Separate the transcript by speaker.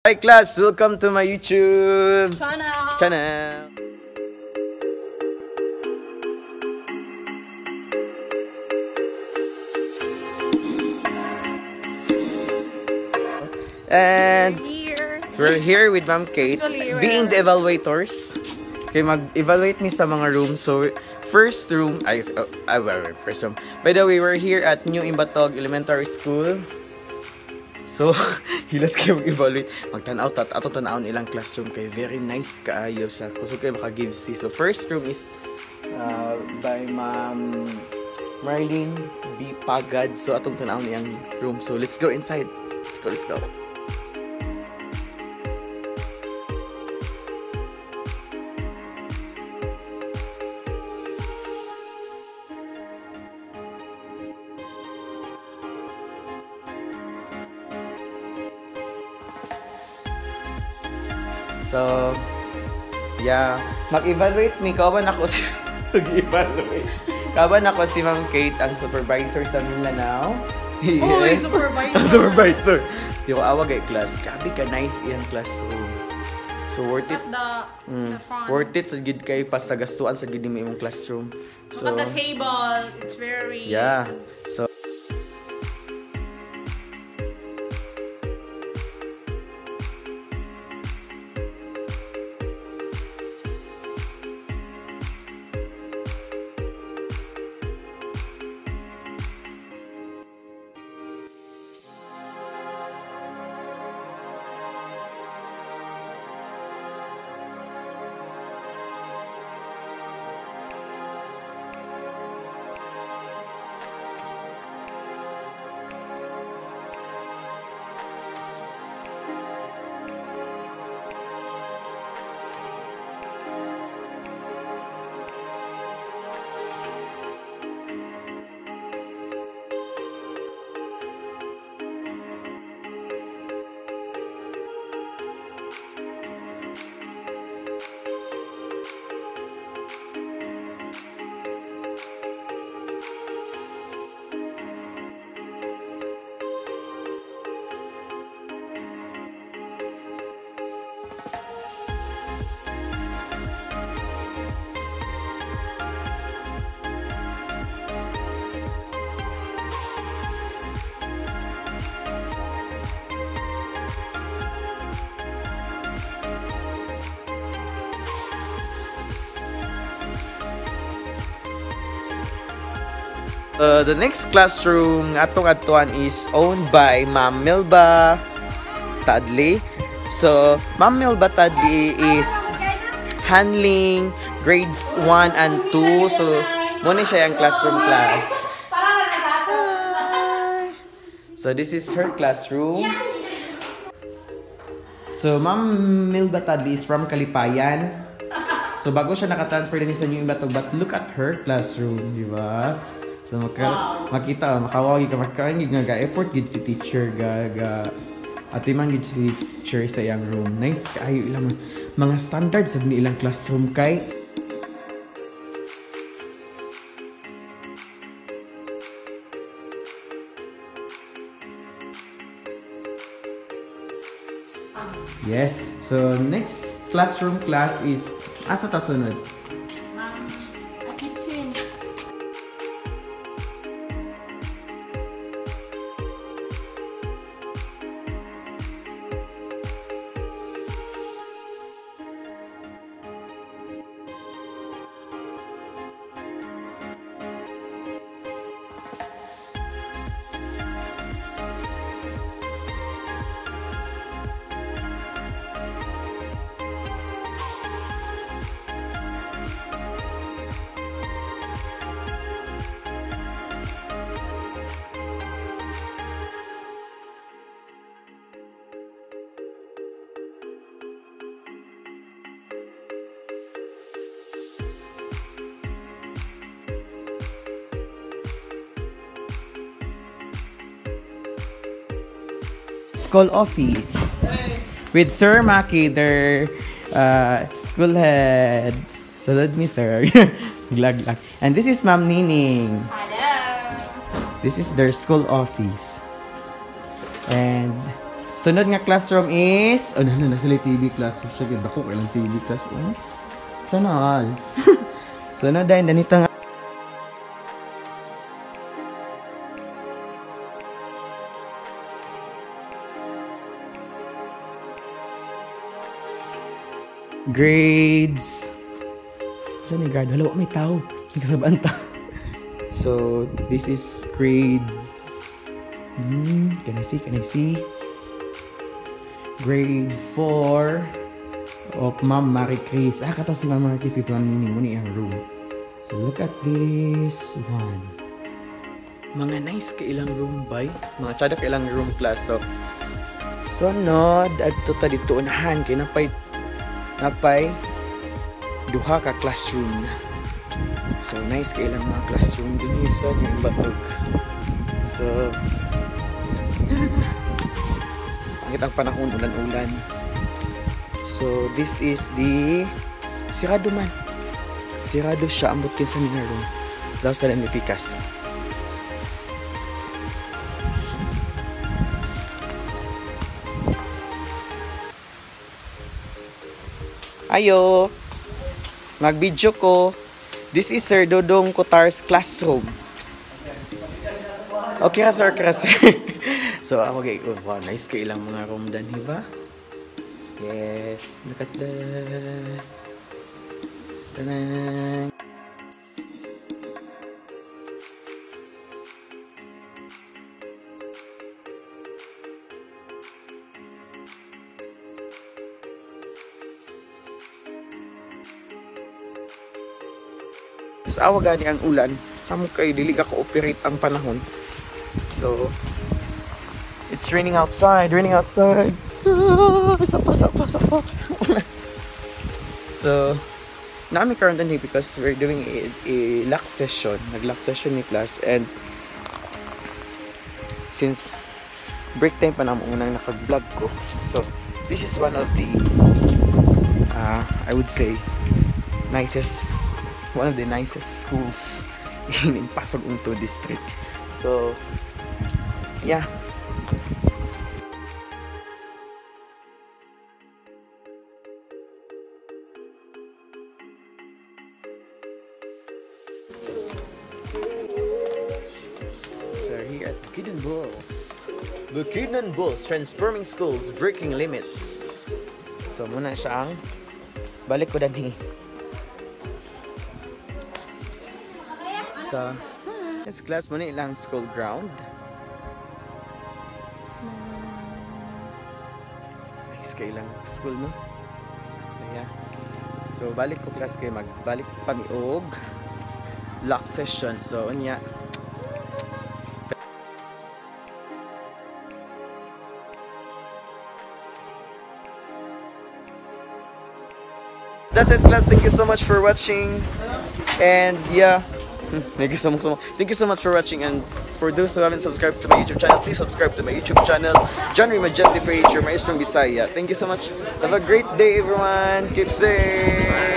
Speaker 1: Hi class, welcome to my YouTube
Speaker 2: channel.
Speaker 1: Channel. And
Speaker 2: Here.
Speaker 1: We're here with Ma'am Kate,
Speaker 2: Actually,
Speaker 1: being the evaluators. Okay, mag-evaluate mi sa mga rooms. So, first room, ay, oh, ay, wait, wait, first room. By the way, we're here at New Imbatog Elementary School. So, hilas kayo mag-evaluate. Magtanaw, ato tanawon ilang classroom kay very nice kaayo siya. Kusog kayo maka-give C. So, first room is by Ma'am Marlene B. Pagad. So, atong tanawon iyang room. So, let's go inside. Let's go, let's go. So, yeah. Mag-evaluate mi. Kauban ako si... Mag-evaluate. Kauban ako si Ma'am Kate, ang supervisor sa Mindanao. Yes.
Speaker 2: Uy, supervisor.
Speaker 1: Supervisor. Pero awa kay class. Grabe ka nice iyang classroom. So, worth it.
Speaker 2: At the front.
Speaker 1: Worth it sa gid kay pas sa gastuan sa gid nimo imong classroom.
Speaker 2: Look at the table. It's very...
Speaker 1: Yeah. So, the next classroom nga atong adtuan is owned by Ma'am Melba Tadley. So, Ma'am Melba Tadley is handling grades 1 and 2. So, muna siya yung classroom class. Hi. So, this is her classroom. So, Ma'am Melba Tadley is from Kalipayan. So, bago siya nakatransfer din sa New Imbatog, but look at her classroom, di ba? So, makita, makawagi ka, makakain, nga ga-effort gid si teacher, ga atiman gid si teacher sa iyang room. Nice kaayo ilang mga standards sa ilang classroom kay. Yes. So, next classroom class is asa ta sunod?
Speaker 2: A kitchen.
Speaker 1: School office with Sir Maki, their school head. Salud me, sir. Glag, glag. And this is Ma'am Nining.
Speaker 2: Hello.
Speaker 1: This is their school office. And Sunod nga classroom is... Oh, na sila TV class. Sige, dako kailang TV class. Oh. Sana all. Sunod dahil danita nga. Grades. Diyan may grade. Hala, may tao. Sige, ta. So, this is grade... Can I see? Can I see? Grade 4 of Ma'am Marie Chris. Ah, kato si Ma'am Marie Chris. Ito ang nining mo ni ang room. So, look at this one. Mga nice ka ilang room, bay. Mga tsada ka ilang room class. So, sunod, adto ta dito unahan. Kay napay duha ka classroom. So, nice kay ilang mga classroom din yung sa New Imbatog. So, pangit ang panahon, ulan-ulan. So, this is the sirado man. Sirado siya, ambot kinsa ni room. Daw sa lang pikas. Ayo. Mag-video ko. This is Sir Dodong Kotar's classroom. Okay ra sir, okay ra sir. So, okay. Oh, wow, nice kay ilang mga room dan, hiba? Yes. Look at that. Tanan. Sa awa gani ang ulan, samo kay dili ka cooperate ang panahon. So, it's raining outside, raining outside. Ah, sapa, sapa, sapa. So, naami karon din because we're doing a lock session. Nag-lock session ni class and since break time pa namo unang naka-vlog ko. So, this is one of the I would say nicest, one of the nicest schools in Impasug Ungto district. So, yeah. So here at Bukidnon Bulls. Bukidnon Bulls, transforming schools, breaking limits. So muna siya ang balik ko danhi. So, this class mo na ilang school ground. Nice kay ilang school, no? Yeah. So, balik ko class kay magbalik pa mi og lock session. So, unya. That's it, class. Thank you so much for watching. And yeah. Thank you so much. Thank you so much for watching, and for those who haven't subscribed to my YouTube channel, please subscribe to my YouTube channel, Johnry Magente Page, your Maestrong Bisaya. Thank you so much. Have a great day, everyone. Keep safe.